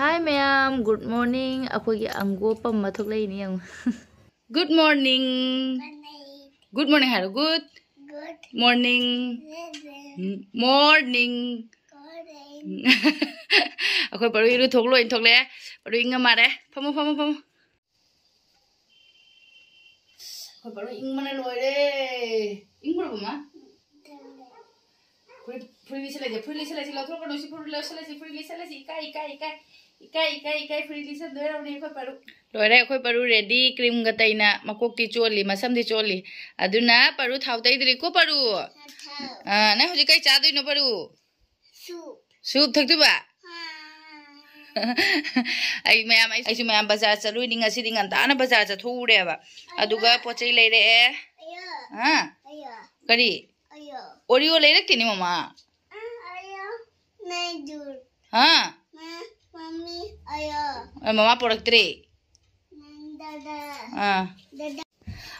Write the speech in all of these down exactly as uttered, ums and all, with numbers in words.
Hi ꯃꯌꯥꯝ, good morning. ꯑꯩꯈꯣꯏꯒꯤ ꯑꯪꯒꯣꯄꯝ ꯑꯃ ꯊꯣꯛꯂꯛꯏꯅꯦ ꯌꯦꯡꯉꯨ. Good morning. Good morning ꯍꯥꯏꯔꯣ. Good morning. Morning. ꯑꯩꯈꯣꯏ ꯄꯔꯨ ꯏꯔꯨ ꯊꯣꯛ ꯂꯣꯏ ꯊꯣꯛꯂꯛꯑꯦ. ꯄꯔꯨ ꯏꯪꯉ ꯃꯥꯜꯂꯦ. ꯐꯝꯃꯣ, ꯐꯝꯃꯣ, ꯐꯝꯃꯣ. ꯑꯩꯈꯣꯏ ꯄꯔꯨ ꯏꯪꯕꯅ ꯂꯣꯏꯔꯦ. ꯏꯪꯕ꯭ꯔꯣ ꯃꯃꯥ? ꯐꯨꯔꯤꯠ, ꯐꯨꯔꯤꯠ ꯂꯤꯠꯁꯜꯂꯁꯦ, ꯐꯨꯔꯤꯠ ꯂꯤꯠꯁꯜꯂꯁꯤ, ꯂꯧꯊꯣꯛꯀꯅꯨ, ꯁꯤ ꯐꯨꯔꯤꯠ ꯂꯤꯠꯁꯜꯂꯁꯤ, ꯐꯨꯔꯤꯠ ꯂꯤꯠꯁꯜꯂꯁꯤ, ꯏꯀꯥꯏ, ꯏꯀꯥꯏ, ꯏꯀꯥꯏ, ꯏꯀꯥꯏ, ꯏꯀꯥꯏ, ꯏꯀꯥꯏ, ꯐꯨꯔꯤꯠ ꯂꯤꯠꯁꯟꯗꯣꯏꯔꯕꯅꯦ ꯑꯩꯈꯣꯏ ꯄꯔꯨ. ꯂꯣꯏꯔꯦ, ꯑꯩꯈꯣꯏ ꯄꯔꯨ ready, cream ꯒ ꯇꯩꯅ, ꯃꯀꯣꯛꯇꯤ ꯆꯣꯠꯂꯤ, ꯃꯁꯝꯗꯤ ꯆꯣꯠꯂꯤ, ꯑꯗꯨꯅ ꯄꯔꯨ ꯊꯥꯎ ꯇꯩꯗ꯭ꯔꯤꯀꯣ ꯄꯔꯨ? ꯑꯥ, ꯅꯪ ꯍꯧꯖꯤꯛ ꯀꯩ ꯆꯥꯗꯣꯏꯅꯣ ꯄꯔꯨ? Soup. Soup ꯊꯛꯇꯣꯏꯕ? ꯑꯥ. ꯑꯩ ꯃꯌꯥꯝ, ꯑꯩꯁꯨ ꯃꯌꯥꯝ ꯕꯖꯥꯔ ꯆꯠꯂꯨꯏꯅꯤ, ꯉꯁꯤꯗꯤ ꯉꯟꯇꯥꯅ ꯕꯖꯥꯔ ꯆꯠꯊꯣꯛꯎꯔꯦꯕ, ꯑꯗꯨꯒ ꯄꯣꯠ ꯆꯩ ꯂꯩꯔꯛꯑꯦ. ꯑꯌꯥ. ꯍꯥ? ꯑꯌꯥ. ꯀꯔꯤ? ꯑꯌꯥ. Oreo ꯂꯩꯔꯛꯇꯦꯅꯦ ꯃꯃꯥ. ꯑꯥ, ꯑꯌꯥ. ꯅꯥꯏꯗꯨ. ꯍꯥ? ꯃꯥ-, ꯃꯝꯃꯤ, ꯑꯌꯥ. ꯑ, ꯃꯃꯥ ꯄꯣꯔꯛꯇ꯭ꯔꯦ. ꯅꯪ ꯗꯥꯗꯥ. ꯑꯥ. ꯗꯥꯗꯥ.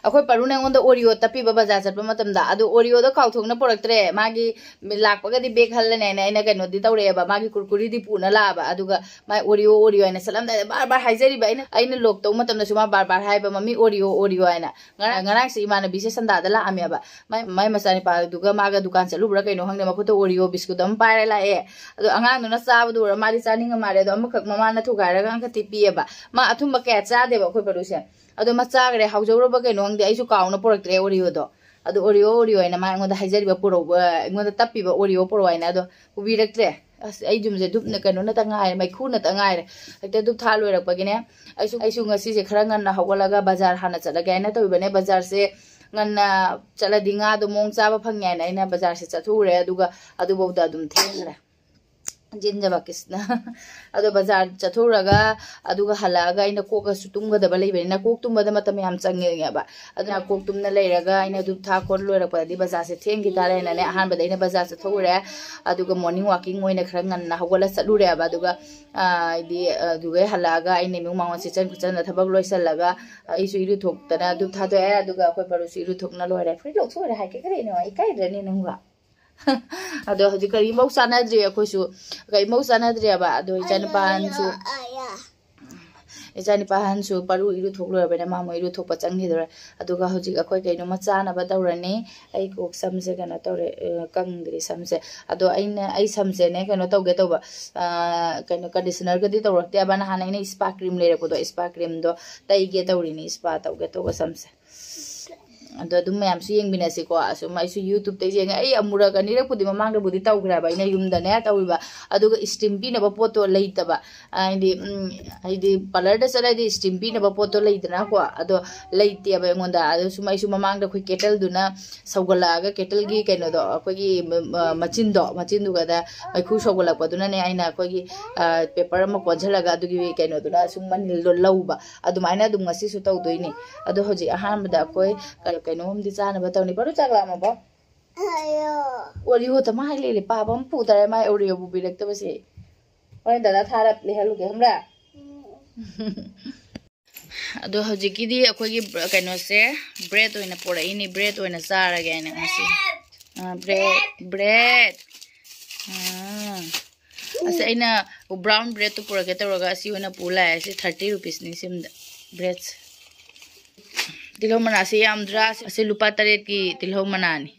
ꯑꯩꯈꯣꯏ ꯄꯔꯨꯅ ꯑꯩꯉꯣꯟꯗ Oreo ꯇꯞꯄꯤꯕ ꯕꯖꯥꯔ ꯆꯠꯄ ꯃꯇꯝꯗ꯫ ꯑꯗꯨ Oreo ꯗꯣ ꯀꯥꯎꯊꯣꯛꯅ ꯄꯣꯔꯛꯇ꯭ꯔꯦ꯫ ꯃꯥꯒꯤ ꯂꯥꯛꯄꯒꯗꯤ bag ꯍꯜꯂꯅꯦꯅ ꯑꯩꯅ ꯀꯩꯅꯣꯗꯤ ꯇꯧꯔꯛꯑꯦꯕ꯫ ꯃꯥꯒꯤ ꯀꯨꯔꯀꯨꯔꯤꯗꯤ ꯄꯨꯅ ꯂꯥꯛꯑꯕ꯫ ꯑꯗꯨꯒ ꯃꯥ Oreo, Oreo ꯍꯥꯏꯅ ꯆꯠꯂꯝꯗꯥꯏꯗ ꯕꯥꯔ ꯕꯥꯔ ꯍꯥꯏꯖꯔꯤꯕ꯫ ꯑꯩꯅ, ꯑꯩꯅ lock ꯇꯧꯕ ꯃꯇꯝꯗꯁꯨ ꯃꯥ ꯕꯥꯔ ꯕꯥꯔ ꯍꯥꯏꯕ, "ꯃꯝꯃꯤ, Oreo, Oreo" ꯍꯥꯏꯅ꯫ ꯉꯔꯥꯡ, ꯉꯔꯥꯡꯁꯦ ꯏꯃꯥꯟꯅꯕꯤꯁꯦ ꯁꯟꯗꯥꯗ ꯂꯥꯛꯑꯝꯃꯦꯕ꯫ ꯃꯥꯏ, ꯃꯥꯏ ꯃꯆꯥꯅꯤꯄꯥꯗꯨꯒ ꯃꯥꯒ ꯗꯨꯀꯥꯟ ꯆꯠꯂꯨꯕ꯭ꯔꯥ ꯀꯩꯅꯣ ꯈꯪꯗꯦ, ꯃꯈꯨꯠꯇ Oreo ꯕꯤꯁꯀꯨꯠ ꯑꯃ ꯄꯥꯏꯔ ꯂꯥꯛꯑꯦ꯫ ꯑꯗꯣ ꯑꯉꯥꯡꯗꯨꯅ ꯆꯥꯕꯗꯨ ꯎꯔ ꯃꯥꯗꯤ ꯆꯥꯅꯤꯡꯉ ꯃꯥꯜꯂꯦ꯫ ꯑꯗꯣ ꯑꯃꯈꯛ ꯃꯃꯥꯅ ꯊꯨꯒꯥꯏꯔꯒ ꯑꯃꯈꯛꯇꯤ ꯄꯤꯑꯦꯕ꯫ ꯃꯥ ꯑꯊꯨꯝꯕ ꯀꯌꯥ ꯆꯥꯗꯦꯕ ꯑꯩꯈꯣꯏ ꯄꯔꯨꯁꯦ꯫ ꯑꯗꯣ ꯃꯥ ꯆꯥꯈ꯭ꯔꯦ, ꯍꯥꯎꯖꯧꯔꯕ ꯀꯩꯅꯣ ꯈꯪꯗꯦ, ꯑꯩꯁꯨ ꯀꯥꯎꯅ ꯄꯨꯔꯛꯇ꯭ꯔꯦ Oreo ꯗꯣ꯫ ꯑꯗꯣ Oreo, Oreo ꯍꯥꯏꯅ ꯃꯥ ꯑꯩꯉꯣꯟꯗ ꯍꯥꯏꯖꯔꯤꯕ, ꯄꯨꯔꯛ-, ꯑ, ꯑꯩꯉꯣꯟꯗ ꯇꯞꯄꯤꯕ Oreo ꯄꯨꯔꯛꯑꯣ ꯍꯥꯏꯅ꯫ ꯑꯗꯣ ꯄꯨꯕꯤꯔꯛꯇ꯭ꯔꯦ꯫ ꯑꯁ, ꯑꯩ ꯌꯨꯝꯁꯦ ꯙꯨꯞꯅ ꯀꯩꯅꯣꯅꯇ ꯉꯥꯏꯔꯦ, ꯃꯩꯈꯨꯅꯇ ꯉꯥꯏꯔꯦ꯫ ꯍꯦꯛꯇ ꯙꯨꯞ ꯊꯥ ꯂꯣꯏꯔꯛꯄꯒꯤꯅꯦ, ꯑꯩꯁꯨ, ꯑꯩꯁꯨ ꯉꯁꯤꯁꯦ ꯈꯔ ꯉꯟꯅ ꯍꯧꯒꯠꯂꯒ ꯕꯖꯥꯔ ꯍꯥꯟꯅ ꯆꯠꯂꯒꯦ ꯍꯥꯏꯅ ꯇꯧꯔꯤꯕꯅꯦ꯫ ꯕꯖꯥꯔꯁꯦ ꯉꯟꯅ ꯆꯠꯂꯗꯤ ꯉꯥꯗꯣ ꯃꯑꯣꯡ ꯆꯥꯕ ꯐꯪꯉꯦ ꯍꯥꯏꯅ ꯑꯩꯅ ꯕꯖꯥꯔꯁꯦ ꯆꯠꯊꯣꯛꯎꯔꯦ, ꯑꯗꯨꯒ ꯑꯗꯨꯐꯥꯎꯗ ꯑꯗꯨꯝ ꯊꯦꯡꯈ꯭ꯔꯦ꯫ ꯖꯤꯟꯖꯕ ꯀ꯭ꯔꯤꯁꯅ꯫ ꯑꯗꯣ ꯕꯖꯥꯔ ꯆꯠꯊꯣꯛꯎꯔꯒ, ꯑꯗꯨꯒ ꯍꯜꯂꯛꯑꯒ ꯑꯩꯅ ꯀꯣꯛꯀꯁꯨ ꯇꯨꯝꯒꯗꯕ ꯂꯩꯕꯅꯤꯅ, ꯀꯣꯛ ꯇꯨꯝꯕꯗ ꯃꯇꯝ ꯌꯥꯝ ꯆꯪꯉꯦꯕ꯫ ꯑꯗꯨꯅ ꯀꯣꯛ ꯇꯨꯝꯅ ꯂꯩꯔꯒ ꯑꯩꯅ ꯙꯨꯞ ꯊꯥ ꯈꯣꯠ ꯂꯣꯏꯔꯛꯄꯗꯗꯤ ꯕꯖꯥꯔꯁꯦ ꯊꯦꯡꯈꯤ ꯇꯥꯔꯦꯅꯅꯦ, ꯑꯍꯥꯟꯕꯗ ꯑꯩꯅ ꯕꯖꯥꯔ ꯆꯠꯊꯣꯛꯎꯔꯦ꯫ ꯑꯗꯨꯒ morning walking ꯑꯣꯏꯅ ꯈꯔ ꯉꯟꯅ ꯍꯧꯒꯠꯂ ꯆꯠꯂꯨꯔꯦꯕ꯫ ꯑꯗꯨꯒ, ꯑꯥ, ꯍꯥꯏꯗꯤ, ꯑꯗꯨꯒ ꯍꯜꯂꯛꯑꯒ ꯑꯩꯅ ꯏꯃꯨꯡ ꯃꯉꯣꯟ ꯁꯤꯠꯆꯟ ꯈꯣꯠꯆꯟꯅ ꯊꯕꯛ ꯂꯣꯏꯁꯜꯂꯒ, ꯑꯩꯁꯨ ꯏꯔꯨꯊꯣꯛꯇꯅ ꯙꯨꯞ ꯊꯥꯗꯣꯛꯑꯦ꯫ ꯑꯗꯨꯒ ꯑꯩꯈꯣꯏ ꯄꯔꯨꯁꯨ ꯏꯔꯨꯊꯣꯛꯅ ꯂꯣꯏꯔꯦ꯫ ꯐꯨꯔꯤꯠ ꯂꯧꯊꯣꯛꯎꯔꯦ ꯍꯥꯏꯒꯦ ꯀꯔꯤꯅꯣ? ꯏꯀꯥꯏꯗ꯭ꯔꯅꯦ ꯅꯪꯕꯣ? ꯑꯗꯣ ꯍꯧꯖꯤꯛ ꯀꯔꯤꯐꯧ ꯆꯥꯟꯅꯗ꯭ꯔꯤ ꯑꯩꯈꯣꯏꯁꯨ, ꯀꯔꯤꯐꯧ ꯆꯥꯟꯅꯗ꯭ꯔꯤꯑꯕ꯫ ꯑꯗꯣ ꯏꯆꯥꯅꯨꯄꯥ ꯑꯍꯟꯁꯨ, ꯏꯆꯥꯅꯨꯄꯥ ꯑꯍꯟꯁꯨ ꯄꯔꯨ ꯏꯔꯨꯊꯣꯛ ꯂꯣꯏꯔꯕꯅꯤꯅ ꯃꯥ ꯃꯣꯏ ꯏꯔꯨꯊꯣꯛꯄ ꯆꯪꯈꯤꯗꯣꯔꯦ꯫ ꯑꯗꯨꯒ ꯍꯧꯖꯤꯛ ꯑꯩꯈꯣꯏ ꯀꯩꯅꯣꯝꯃ ꯆꯥꯅꯕ ꯇꯧꯔꯅꯤ꯫ ꯑꯩ ꯀꯣꯛ ꯁꯝꯁꯦ ꯀꯩꯅꯣ ꯇꯧꯔꯦ, ꯑ, ꯀꯪꯗ꯭ꯔꯤ ꯁꯝꯁꯦ꯫ ꯑꯗꯣ ꯑꯩꯅ, ꯑꯩ ꯁꯝꯁꯦꯅꯦ ꯀꯩꯅꯣ ꯇꯧꯒꯦ ꯇꯧꯕ, ꯑ, ꯀꯩꯅꯣ conditionerꯒꯗꯤ ꯇꯧꯔꯛꯇꯦꯕ꯫ ꯅꯍꯥꯟ ꯑꯩꯅ spa cream ꯂꯩꯔꯛꯄꯗꯣ, spa creamꯗꯣ ꯇꯩꯒꯦ ꯇꯧꯔꯤꯅꯤ, spa ꯇꯧꯒꯦ ꯇꯧꯕ ꯁꯝꯁꯦ꯫ ꯑꯗꯣ ꯑꯗꯨꯝ ꯃꯌꯥꯝꯁꯨ ꯌꯦꯡꯃꯤꯟꯅꯁꯤꯀꯣ꯫ ꯑꯁꯨꯝ ꯑꯩꯁꯨ YouTubeꯇ ꯌꯦꯡꯉꯦ꯫ ꯑꯩ ꯑꯃꯨꯔꯛ ꯑꯅꯤꯔꯛꯄꯨꯗꯤ ꯃꯃꯥꯡꯗꯕꯨꯗꯤ ꯇꯧꯈ꯭ꯔꯦꯕ ꯑꯩꯅ ꯌꯨꯝꯗꯅꯦ ꯇꯧꯔꯤꯕ꯫ ꯑꯗꯨꯒ steam ꯄꯤꯅꯕ ꯄꯣꯠꯇꯣ ꯂꯩꯇꯕ꯫ ꯍꯥꯏꯗꯤ, ꯎꯝ, ꯍꯥꯏꯗꯤ parlourꯗ ꯆꯠꯂꯗꯤ steam ꯄꯤꯅꯕ ꯄꯣꯠꯇꯣ ꯂꯩꯗꯅꯀꯣ꯫ ꯑꯗꯣ ꯂꯩꯇꯦꯕ ꯑꯩꯉꯣꯟꯗ꯫ ꯑꯗꯣ ꯁꯨꯝ ꯑꯩꯁꯨ ꯃꯃꯥꯡꯗ ꯑꯩꯈꯣꯏ kettleꯗꯨꯅ ꯁꯧꯒꯠꯂꯛꯑꯒ kettleꯒꯤ ꯀꯩꯅꯣꯗꯣ, ꯑꯩꯈꯣꯏꯒꯤ, ꯎꯝ, ꯑ, ꯃꯆꯤꯟꯗꯣ, ꯃꯆꯤꯟꯗꯨꯒꯗ ꯃꯩꯈꯨ ꯁꯧꯒꯠꯂꯛꯄꯗꯨꯅꯅꯦ ꯑꯩꯅ ꯑꯩꯈꯣꯏꯒꯤ, ꯑ, paper ꯑꯃ ꯀꯣꯟꯁꯤꯜꯂꯒ ꯑꯗꯨꯒꯤ ꯀꯩꯅꯣꯗꯨꯅ ꯁꯨꯝ ꯃꯅꯤꯜꯗꯣ ꯂꯧꯕ꯫ ꯑꯗꯨꯃꯥꯏꯅ ꯑꯗꯨꯝ ꯉꯁꯤꯁꯨ ꯇꯧꯗꯣꯏꯅꯤ꯫ ꯑꯗꯣ ꯍꯧꯖꯤꯛ ꯑꯍꯥꯟꯕꯗ ꯑꯩꯈꯣꯏ ꯀ-, ꯀꯩꯅꯣꯝꯗꯤ ꯆꯥꯅꯕ ꯇꯧꯅꯤ꯫ ꯄꯔꯨ ꯆꯥꯛ ꯂꯥꯝꯃꯕꯣ? Oreoꯇ ꯃꯥ ꯍꯥꯏ ꯂꯩꯔꯦ꯫ ꯄꯥꯕ ꯑꯃ ꯄꯨꯗꯔꯦ ꯃꯥꯏ Oreo ꯄꯨꯕꯤꯔꯛꯇꯕꯁꯦ꯫ ꯍꯣꯔꯦꯟ ꯗꯗꯥ ꯊꯥꯔ ꯂꯩꯍꯜꯂꯨꯒꯦ ꯈꯪꯕ꯭ꯔꯥ? ꯑꯗꯣ ꯍꯧꯖꯤꯛꯀꯤꯗꯤ ꯑꯩꯈꯣꯏꯒꯤ ꯕ꯭ꯔ-, ꯀꯩꯅꯣꯁꯦ bread ꯑꯣꯏꯅ ꯄꯨꯔꯛꯏꯅꯤ, bread ꯑꯣꯏꯅ ꯆꯥꯔꯒꯦ ꯍꯥꯏꯅ ꯉꯁꯤ꯫ ꯑꯥ, bread, bread꯫ ꯑꯥ꯫ ꯑꯁ, ꯑꯩꯅ brown breadꯇꯨ ꯄꯨꯔꯛꯀꯦ ꯇꯧꯔꯒ ꯑꯁꯤ ꯑꯣꯏꯅ ꯄꯨ ꯂꯥꯛꯑꯦ꯫ ꯁꯤ thirty rupeesꯅꯤ ꯁꯤꯝꯗ breadꯁꯦ꯫ ꯇꯤꯜꯍꯧ ꯃꯅꯥꯁꯦ ꯌꯥꯝꯗ꯭ꯔꯥ? ꯑꯁꯤ ꯂꯨꯄꯥ ꯇꯔꯦꯠꯀꯤ ꯇꯤꯜꯍꯧ ꯃꯅꯥꯅꯤ꯫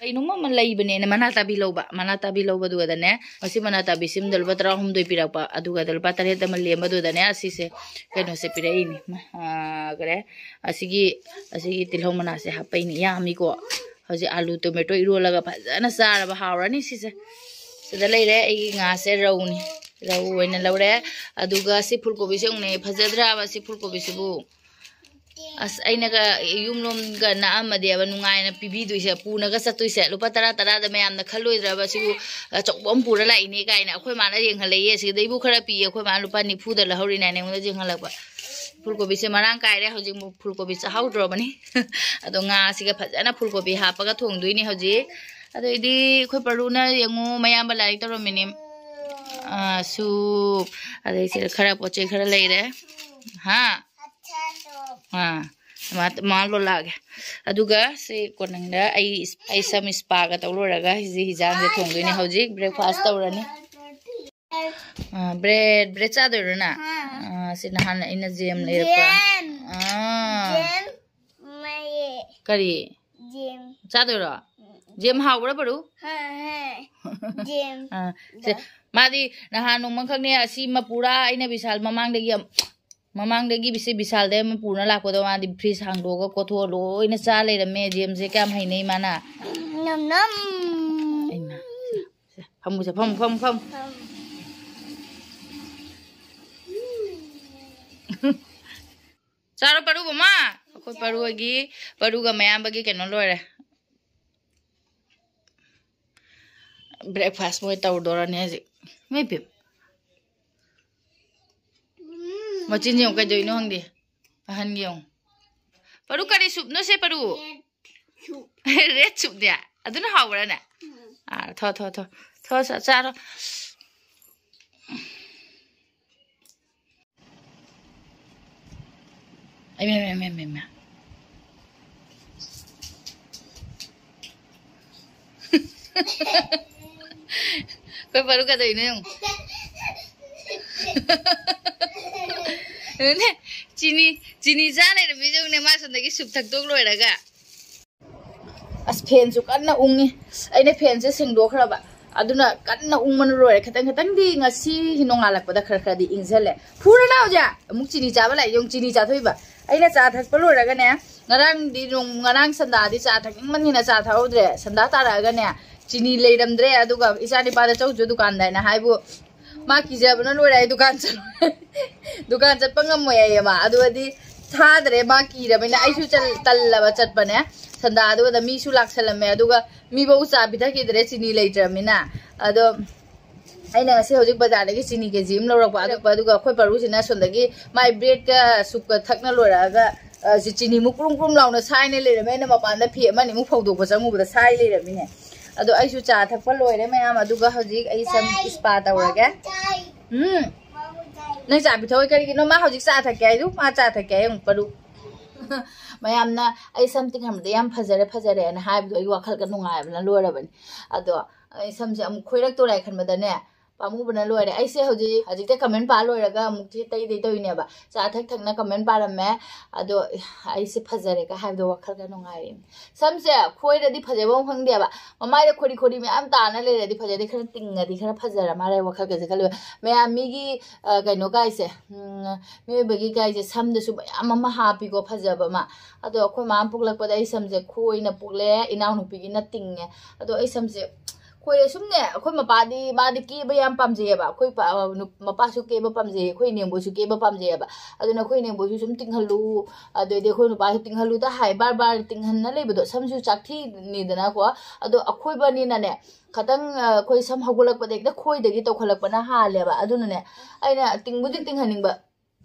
ꯀꯩꯅꯣꯝꯃ ꯑꯃ ꯂꯩꯕꯅꯦꯅ ꯃꯅꯥ ꯇꯥꯕꯤ ꯂꯧꯕ꯫ ꯃꯅꯥ ꯇꯥꯕꯤ ꯂꯧꯕꯗꯨꯒꯗꯅꯦ, ꯃꯁꯤ ꯃꯅꯥ ꯇꯥꯕꯤ ꯁꯤꯝꯗ ꯂꯨꯄꯥ ꯇꯔꯥꯍꯨꯝꯗꯣꯏ ꯄꯤꯔꯛꯄ꯫ ꯑꯗꯨꯒꯗ ꯂꯨꯄꯥ ꯇꯔꯦꯠ ꯑꯃ ꯂꯦꯝꯕꯗꯨꯗꯅꯦ, ꯑꯁꯤꯁꯦ ꯀꯩꯅꯣꯁꯦ ꯄꯤꯔꯛꯏꯅꯤ꯫ ꯑꯥ, ꯀꯔꯤ? ꯑꯁꯤꯒꯤ, ꯑꯁꯤꯒꯤ ꯇꯤꯜꯍꯧ ꯃꯅꯥꯁꯦ ꯍꯥꯞꯄꯛꯏꯅꯤ꯫ ꯌꯥꯝꯃꯤꯀꯣ꯫ ꯍꯧꯖꯤꯛ ꯑꯥꯂꯨ tomato ꯏꯔꯣꯜꯂꯒ ꯐꯖꯅ ꯆꯥꯔꯕ ꯍꯥꯎꯔꯅꯤ ꯁꯤꯁꯦ꯫ ꯁꯤꯗ ꯂꯩꯔꯦ ꯑꯩꯒꯤ ꯉꯥꯁꯦ, ꯔꯧꯅꯤ꯫ ꯔꯧ ꯑꯣꯏꯅ ꯂꯧꯔꯦ꯫ ꯑꯗꯨꯒ ꯁꯤ ꯐꯨꯜ ꯀꯣꯕꯤꯁꯦ ꯌꯦꯡꯉꯨꯅꯦ, ꯐꯖꯗ꯭ꯔꯥꯕ ꯁꯤ ꯐꯨꯜ ꯀꯣꯕꯤꯁꯤꯕꯨ? ꯑꯁ, ꯑꯩꯅꯒ ꯌꯨꯝꯂꯣꯝꯒ ꯅꯛꯑꯝꯃꯗꯤꯕ ꯅꯨꯡꯉꯥꯏꯅ ꯄꯤꯕꯤꯗꯣꯏꯁꯦ, ꯄꯨꯅꯒ ꯆꯠꯇꯣꯏꯁꯦ꯫ ꯂꯨꯄꯥ ꯇꯔꯥ ꯇꯔꯥꯗ ꯃꯌꯥꯝꯅ ꯈꯜꯂꯣꯏꯗ꯭ꯔꯕ? ꯁꯤꯕꯨ ꯑꯆꯧꯕ ꯑꯃ ꯄꯨꯔ ꯂꯥꯛꯏꯅꯦ ꯀꯥꯏꯅ꯫ ꯑꯩꯈꯣꯏ ꯃꯥꯅ ꯌꯦꯡꯍꯜꯂꯛꯏꯌꯦ꯫ ꯁꯤꯗꯩꯕꯨ ꯈꯔ ꯄꯤꯌꯦ꯫ ꯑꯩꯈꯣꯏ ꯃꯥꯅ ꯂꯨꯄꯥ ꯅꯤꯐꯨꯗ ꯂꯧꯍꯧꯔꯤꯅꯦ ꯍꯥꯏꯅ ꯑꯩꯉꯣꯟꯗ ꯌꯦꯡꯍꯜꯂꯛꯄ꯫ ꯐꯨꯜ ꯀꯣꯕꯤꯁꯦ ꯃꯔꯥꯡ ꯀꯥꯏꯔꯦ꯫ ꯍꯧꯖꯤꯛ ꯐꯨꯜ ꯀꯣꯕꯤ ꯆꯥꯍꯧꯗ꯭ꯔꯕꯅꯤ꯫ ꯑꯗꯣ ꯉꯥꯁꯤꯒ ꯐꯖꯅ ꯐꯨꯜ ꯀꯣꯕꯤ ꯍꯥꯞꯄꯒ ꯊꯣꯡꯗꯣꯏꯅꯤ ꯍꯧꯖꯤꯛ꯫ ꯑꯗꯩꯗꯤ ꯑꯩꯈꯣꯏ ꯄꯔꯨꯅ ꯌꯦꯡꯉꯨ, ꯃꯌꯥꯝꯕ ꯂꯥꯏꯔꯤꯛ ꯇꯧꯔꯝꯃꯤꯅꯤ꯫ ꯑꯥ, soup, ꯑꯗꯩ ꯁꯤꯗ ꯈꯔ ꯄꯣꯠ ꯆꯩ ꯈꯔ ꯂꯩꯔꯦ꯫ ꯍꯥ? ꯑꯥ, ꯃꯥ ꯂꯣꯜꯂꯛꯑꯒꯦ꯫ ꯑꯗꯨꯒ ꯁꯤ ꯀꯣꯟꯅꯪꯗ ꯑꯩ ꯑꯩ ꯁꯝ ꯏꯁꯄꯥꯒ ꯇꯧ ꯂꯣꯏꯔꯒ ꯁꯤ ꯍꯤꯟꯖꯥꯡꯁꯦ ꯊꯣꯡꯗꯣꯏꯅꯦ꯫ ꯍꯧꯖꯤꯛ ꯕ꯭ꯔꯦꯛꯐꯥꯁ ꯇꯧꯔꯅꯤ꯫ ꯕ꯭ꯔꯦꯗ ꯕ꯭ꯔꯦꯗ ꯆꯥꯗꯣꯏꯔꯣ ꯅꯪ? ꯑꯥ, ꯁꯤ ꯅꯍꯥꯟ ꯑꯩꯅ ꯖꯦꯝ ꯂꯩꯔꯛꯄ꯫ ꯖꯦꯝ꯫ ꯑꯥ꯫ ꯖꯦꯝ꯫ ꯃꯌꯦ꯫ ꯀꯔꯤ? ꯖꯦꯝ꯫ ꯆꯥꯗꯣꯏꯔꯣ? ꯖꯦꯝ ꯍꯥꯎꯕ꯭ꯔꯥ, ꯄꯔꯨ? ꯍꯥ, ꯍꯥ꯫ ꯖꯦꯝ꯫ ꯑꯥ, ꯁꯦ, ꯃꯥꯗꯤ ꯅꯍꯥꯟ ꯅꯣꯡꯃꯈꯛꯅꯦ ꯑꯁꯤ ꯃꯄꯨꯔꯥ ꯑꯩꯅ ꯕꯤꯁꯥꯜ ꯃꯃꯥꯡꯗꯒꯤ ꯑꯝ-, ꯃꯃꯥꯡꯗꯒꯤ ꯁꯤ ꯕꯤꯁꯥꯜꯗ ꯑꯃ ꯄꯨꯔ ꯂꯥꯛꯄꯗꯣ ꯃꯥꯗꯤ ꯐ꯭ꯔꯤꯖ ꯍꯥꯡꯗꯣꯛꯑꯒ ꯀꯣꯊꯣꯛꯑ ꯂꯣꯏꯅ ꯆꯥ ꯂꯩꯔꯝꯃꯦ꯫ ꯖꯦꯝꯁꯦ ꯀꯌꯥꯝ ꯍꯩꯅꯩ ꯃꯥꯅ꯫ ꯅꯝ ꯅꯝ꯫ ꯑꯩꯃ꯫ ꯐꯝꯃꯨꯁꯦ, ꯐꯝꯃꯨ, ꯐꯝꯃꯨ, ꯐꯝꯃꯨ꯫ ꯐꯝ꯫ ꯆꯥꯔꯣ, ꯄꯔꯨ ꯃꯃꯥ꯫ ꯑꯩꯈꯣꯏ ꯄꯔꯨꯒꯤ, ꯄꯔꯨꯒ ꯃꯌꯥꯝꯕꯒꯤ ꯀꯩꯅꯣ ꯂꯣꯏꯔꯦ꯫ ꯕ꯭ꯔꯦꯛꯐꯥꯁ ꯃꯣꯏ ꯇꯧꯗꯣꯔꯅꯤ ꯍꯧꯖꯤꯛ꯫ ꯃꯣꯏ ꯄꯤꯞ꯫ ꯃꯆꯤꯟ ꯌꯦꯡꯉꯨ, ꯀꯩꯗꯧꯔꯤꯅꯣ ꯈꯪꯗꯦ꯫ ꯑꯍꯟꯒꯤ ꯌꯦꯡꯉꯨ꯫ ꯄꯔꯨ, ꯀꯔꯤ ꯁꯨꯞꯅꯣ ꯁꯦ, ꯄꯔꯨ? ꯁꯨꯞ꯫ ꯔꯦꯗ ꯁꯨꯞꯅꯦ? ꯑꯗꯨꯅ ꯍꯥꯎꯕ꯭ꯔꯥꯅꯦ? ꯎꯝ꯫ ꯑꯥ, ꯊꯣ, ꯊꯣ, ꯊꯣ꯫ ꯊꯣ, ꯆꯥ-, ꯆꯥꯔꯣ꯫ ꯑꯩ ꯃꯦ, ꯃꯦ, ꯃꯦ, ꯃꯦ, ꯃꯦ꯫ ꯑꯩꯈꯣꯏ ꯄꯔꯨ ꯀꯗꯧꯔꯤꯅꯣ ꯌꯦꯡꯉꯨ꯫ ꯑꯗꯨꯅꯦ, ꯆꯤꯅꯤ, ꯆꯤꯅꯤ ꯆꯥ ꯂꯩꯔꯝꯃꯤꯁꯦ ꯌꯦꯡꯉꯨꯅꯦ, ꯃꯥ ꯁꯣꯝꯗꯒꯤ ꯁꯨꯞ ꯊꯛꯇꯣꯛ ꯂꯣꯏꯔꯒ꯫ ꯑꯁ, ꯐꯦꯟꯁꯨ ꯀꯟꯅ ꯎꯪꯉꯤ꯫ ꯑꯩꯅ ꯐꯦꯟꯁꯦ ꯁꯦꯡꯗꯣꯛꯈ꯭ꯔꯕ, ꯑꯗꯨꯅ ꯀꯟꯅ ꯎꯪꯕꯅ ꯂꯣꯏꯔꯦ꯫ ꯈꯤꯇꯪ ꯈꯤꯇꯪꯗꯤ ꯉꯁꯤ ꯅꯣꯡꯉꯥꯜꯂꯛꯄꯗ ꯈꯔ ꯈꯔꯗꯤ ꯏꯪꯁꯜꯂꯦ꯫ ꯐꯨꯔꯅ ꯍꯧꯖꯤꯛ ꯑꯃꯨꯛ ꯆꯤꯅꯤ ꯆꯥꯕ ꯂꯥꯛꯑꯦ꯫ ꯌꯦꯡꯉꯨ, ꯆꯤꯅꯤ ꯆꯥꯊꯣꯛꯏꯕ꯫ ꯑꯩꯅ ꯆꯥ ꯊꯛꯄ ꯂꯣꯏꯔꯒꯅꯦ, ꯉꯔꯥꯡꯗꯤ ꯅꯣꯡ-, ꯉꯔꯥꯡ ꯁꯟꯗꯥꯗꯤ ꯆꯥ ꯊꯛꯅꯤꯡꯃꯟꯒꯤꯅ ꯆꯥ ꯊꯛꯍꯧꯗ꯭ꯔꯦ꯫ ꯁꯟꯗꯥ ꯇꯥꯔꯛꯑꯒꯅꯦ, ꯆꯤꯅꯤ ꯂꯩꯔꯝꯗ꯭ꯔꯦ꯫ ꯑꯗꯨꯒ ꯏꯆꯥ ꯅꯤꯄꯥꯗ ꯆꯧꯁꯨ ꯗꯨꯀꯥꯟꯗ ꯍꯥꯏꯅ ꯍꯥꯏꯕꯨ, ꯃꯥ ꯀꯤꯖꯕꯅ ꯂꯣꯏꯔꯦ꯫ ꯑꯩ ꯗꯨꯀꯥꯟ ꯆꯠꯂꯣꯏ꯫ ꯗꯨꯀꯥꯟ ꯆꯠꯄ ꯉꯝꯃꯣꯏ ꯑꯩ, ꯃꯥ꯫ ꯑꯗꯨꯒꯗꯤ ꯊꯥꯗ꯭ꯔꯦ, ꯃꯥ ꯀꯤꯔꯕꯅꯤꯅ꯫ ꯑꯩꯁꯨ ꯆꯜ-, ꯇꯜꯂꯕ ꯆꯠꯄꯅꯦ꯫ ꯁꯟꯗꯥ ꯑꯗꯨꯒꯗ ꯃꯤꯁꯨ ꯂꯥꯛꯁꯜꯂꯝꯃꯦ꯫ ꯑꯗꯨꯒ ꯃꯤꯐꯧ ꯆꯥ ꯄꯤꯊꯛꯈꯤꯗ꯭ꯔꯦ, ꯆꯤꯅꯤ ꯂꯩꯇ꯭ꯔꯕꯅꯤꯅ꯫ ꯑꯗꯣ ꯑꯩꯅ ꯉꯁꯤ ꯍꯧꯖꯤꯛ ꯕꯖꯥꯔꯗꯒꯤ ꯆꯤꯅꯤ ꯀꯦ ꯖꯤ ꯑꯃ ꯂꯧꯔꯛꯄ꯫ ꯑꯗꯨꯒ, ꯑꯗꯨꯒ ꯑꯩꯈꯣꯏ ꯄꯔꯨꯁꯤꯅ ꯁꯣꯝꯗꯒꯤ ꯃꯥꯏ ꯕ꯭ꯔꯦꯗꯀ ꯁꯨꯞꯀ ꯊꯛꯅ ꯂꯣꯏꯔꯛꯑꯒ, ꯑ, ꯁꯤ ꯆꯤꯅꯤ ꯃꯨꯛ ꯀ꯭ꯔꯨꯝ ꯀ꯭ꯔꯨꯝ ꯂꯥꯎꯅ ꯁꯥꯏꯅ ꯂꯩꯔꯝꯃꯦ꯫ ꯑꯩꯅ ꯃꯄꯥꯟꯗ ꯐꯤ ꯑꯃꯅꯤꯃꯨꯛ ꯐꯧꯗꯣꯛꯄ ꯆꯪꯉꯨꯕꯗ ꯁꯥꯏ ꯂꯩꯔꯝꯃꯤꯅꯦ꯫ ꯑꯗꯣ ꯑꯩꯁꯨ ꯆꯥ ꯊꯛꯄ ꯂꯣꯏꯔꯦ ꯃꯌꯥꯝ꯫ ꯑꯗꯨꯒ ꯍꯧꯖꯤꯛ ꯑꯩ ꯁꯝ ꯏꯁꯄꯥ ꯇꯧꯔꯒꯦ꯫ ꯎꯝ꯫ ꯅꯪ ꯆꯥ ꯄꯤꯊꯛꯑꯣꯏ ꯀꯔꯤꯒꯤꯅꯣ? ꯃꯥ ꯍꯧꯖꯤꯛ ꯆꯥ ꯊꯛꯀꯦ ꯍꯥꯏꯗꯨ? ꯃꯥ ꯆꯥ ꯊꯛꯀꯦ ꯍꯥꯏ ꯌꯦꯡꯉꯨ, ꯄꯔꯨ꯫ ꯃꯌꯥꯝꯅ ꯑꯩ ꯁꯝ ꯇꯤꯡꯍꯟꯕꯗ ꯌꯥꯝ ꯐꯖꯔꯦ, ꯐꯖꯔꯦꯅ ꯍꯥꯏꯕꯗꯣ ꯑꯩ ꯋꯥꯈꯜꯒ ꯅꯨꯡꯉꯥꯏꯕꯅ ꯂꯣꯏꯔꯕꯅꯤ꯫ ꯑꯗꯣ ꯑꯩ ꯁꯝꯁꯦ ꯑꯃꯨꯛ ꯈꯣꯏꯔꯛꯇꯣꯔꯦ ꯈꯟꯕꯗꯅꯦ, ꯄꯥꯝꯃꯨꯕꯅ ꯂꯣꯏꯔꯦ꯫ ꯑꯩꯁꯦ ꯍꯧꯖꯤꯛ, ꯍꯧꯖꯤꯛꯇ ꯀꯃꯦꯟ ꯄꯥ ꯂꯣꯏꯔꯒ ꯑꯃꯨꯛ ꯊꯤ ꯇꯩ ꯇꯩ ꯇꯧꯔꯤꯅꯦꯕ꯫ ꯆꯥ ꯊꯛ ꯊꯛꯅ ꯀꯃꯦꯟ ꯄꯥꯔꯝꯃꯦ꯫ ꯑꯗꯣ ꯑꯩꯁꯦ ꯐꯖꯔꯦꯒ ꯍꯥꯏꯕꯗꯣ ꯋꯥꯈꯜꯒ ꯅꯨꯡꯉꯥꯏꯔꯤꯅꯦ꯫ ꯁꯝꯁꯦ ꯈꯣꯏꯔꯗꯤ ꯐꯖꯕ ꯑꯃ ꯈꯪꯗꯦꯕ꯫ ꯃꯃꯥꯏꯗ ꯈꯣꯔꯤ ꯈꯣꯔꯤ ꯃꯌꯥꯝ ꯇꯥꯅ ꯂꯩꯔꯗꯤ ꯐꯖꯗꯦ, ꯈꯔ ꯇꯤꯡꯉꯗꯤ ꯈꯔ ꯐꯖꯔ ꯃꯥꯜꯂꯦ ꯋꯥꯈꯜꯒꯁꯦ ꯈꯜꯂꯦꯕ꯫ ꯃꯌꯥꯝ ꯃꯤꯒꯤ, ꯑ, ꯀꯩꯅꯣ ꯀꯥꯏꯁꯦ, ꯎꯝ, ꯃꯤꯑꯣꯏꯕꯒꯤ ꯀꯥꯏꯁꯦ ꯁꯝꯗꯁꯨ ꯃꯌꯥꯝ ꯑꯃ ꯍꯥꯞꯄꯤꯀꯣ ꯐꯖꯕ ꯑꯃ꯫ ꯑꯗꯣ ꯑꯩꯈꯣꯏ ꯃꯥ ꯄꯣꯛꯂꯛꯄꯗ ꯑꯩ ꯁꯝꯁꯦ ꯈꯣꯏꯅ ꯄꯣꯛꯂꯦ, ꯏꯅꯥꯎꯅꯨꯄꯤꯒꯤꯅ ꯇꯤꯡꯉꯦ꯫ ꯑꯗꯣ ꯑꯩ ꯁꯝꯁꯦ ꯈꯣꯏꯔꯦ ꯁꯨꯝꯅꯦ, ꯑꯩꯈꯣꯏ ꯃꯄꯥꯗꯤ, ꯃꯥꯗꯤ ꯀꯦꯕ ꯌꯥꯝ ꯄꯥꯝꯖꯩꯌꯦꯕ꯫ ꯑꯩꯈꯣꯏ ꯄꯥ-, ꯑ, ꯅꯨ-, ꯃꯄꯥꯁꯨ ꯀꯦꯕ ꯄꯥꯝꯖꯩꯌꯦ, ꯑꯩꯈꯣꯏ ꯏꯅꯦꯝꯕꯣꯛꯁꯨ ꯀꯦꯕ ꯄꯥꯝꯖꯩꯌꯦꯕ꯫ ꯑꯗꯨꯅ ꯑꯩꯈꯣꯏ ꯏꯅꯦꯝꯕꯣꯛꯁꯨ ꯁꯨꯝ ꯇꯤꯡꯍꯜꯂꯨ, ꯑꯗꯩꯗꯤ ꯑꯩꯈꯣꯏ ꯅꯨꯄꯥꯁꯨ ꯇꯤꯡꯍꯜꯂꯨꯗ ꯍꯥꯏ, ꯕꯥꯔ ꯕꯥꯔ ꯇꯤꯡꯍꯟꯅ ꯂꯩꯕꯗꯣ ꯁꯝꯁꯨ ꯆꯥꯛꯊꯤꯅꯤꯗꯅꯀꯣ꯫ ꯑꯗꯣ ꯑꯩꯈꯣꯏꯕꯅꯤꯅꯅꯦ, ꯈꯇꯪ, ꯑ, ꯑꯩꯈꯣꯏ ꯁꯝ ꯍꯧꯒꯠꯂꯛꯄꯗ ꯍꯦꯛꯇ ꯈꯣꯏꯗꯒꯤ ꯇꯧꯈꯠꯂꯛꯄꯅ ꯍꯥꯜꯂꯦꯕ꯫ ꯑꯗꯨꯅꯅꯦ, ꯑꯩꯅ ꯇꯤꯡꯕꯨꯗꯤ ꯇꯤꯡꯍꯟꯅꯤꯡꯕ,